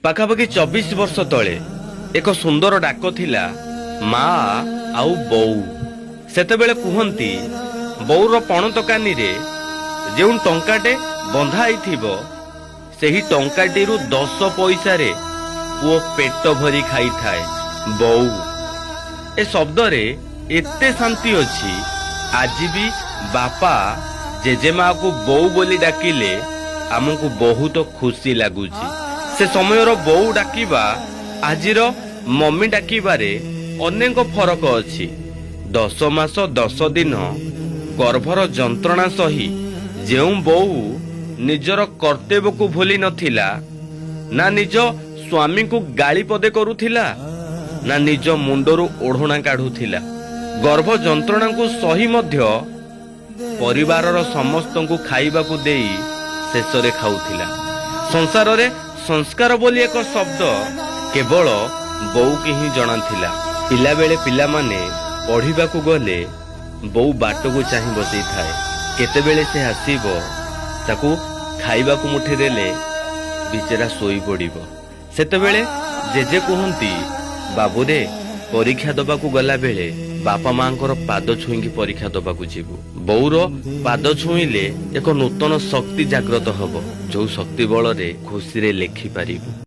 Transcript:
ପାଖାପାଖି 24 ବର୍ଷ ତଳେ ଏକ ସୁନ୍ଦର ଡାକ ଥିଲା, ମା ଆଉ ବୋଉ। ସେତେବେଳେ କୁହନ୍ତି, ବୋଉର ପଣତ କାନିରେ ଯେଉଁ ଟଙ୍କାଟେ ବନ୍ଧା ହେଇଥିବ, ସେହି ଟଙ୍କାଟିରୁ 10 ପଇସାରେ ପୁଅ ପେଟ ଭରି ଖାଇଥାଏ। ବୋଉ ଏ ଶବ୍ଦରେ ଏତେ ଶାନ୍ତି ଅଛି, ଆଜି ବି ବାପା ଜେଜେମାକୁ ବୋଉ ବୋଲି ଡାକିଲେ ଆମକୁ ବହୁତ ଖୁସି ଲାଗୁଛି। ସେ ସମୟର ବୋଉ ଡାକିବା, ଆଜିର ମମି ଡାକିବାରେ ଅନେକ ଫରକ ଅଛି। 10 ମାସ 10 ଦିନ ଗର୍ଭର ଯନ୍ତ୍ରଣା ସହି ଯେଉଁ ବୋଉ ନିଜର କର୍ତ୍ତବ୍ୟକୁ ଭୁଲି ନଥିଲା, ନା ନିଜ ସ୍ୱାମୀଙ୍କୁ ଗାଳି ପଦେ କରୁଥିଲା, ନା ନିଜ ମୁଣ୍ଡରୁ ଓଢ଼ଣା କାଢୁଥିଲା, ଗର୍ଭ ଯନ୍ତ୍ରଣାକୁ ସହି ମଧ୍ୟ ପରିବାରର ସମସ୍ତଙ୍କୁ ଖାଇବାକୁ ଦେଇ ଶେଷରେ ଖାଉଥିଲା। ସଂସାରରେ ସଂସ୍କାର ବୋଲି ଏକ ଶବ୍ଦ କେବଳ ବୋଉକି ହିଁ ଜଣାଥିଲା। ପିଲାବେଳେ ପିଲାମାନେ ପଢିବାକୁ ଗଲେ ବୋଉ ବାଟକୁ ଚାହିଁ ବସିଥାଏ, କେତେବେଳେ ସେ ଆସିବ, ତାକୁ ଖାଇବାକୁ ମୁଠେ ଦେଲେ ବିଚରା ଶୋଇପଡ଼ିବ। ସେତେବେଳେ ଜେଜେ କୁହନ୍ତି, ବାବୁରେ, ପରୀକ୍ଷା ଦବାକୁ ଗଲା ବେଳେ ବାପା ମାଙ୍କର ପାଦ ଛୁଇଁକି ପରୀକ୍ଷା ଦବାକୁ ଯିବୁ। ବୋଉର ପାଦ ଛୁଇଁଲେ ଏକ ନୂତନ ଶକ୍ତି ଜାଗ୍ରତ ହବ, ଯୋଉ ଶକ୍ତି ବଳରେ ଖୁସିରେ ଲେଖିପାରିବୁ।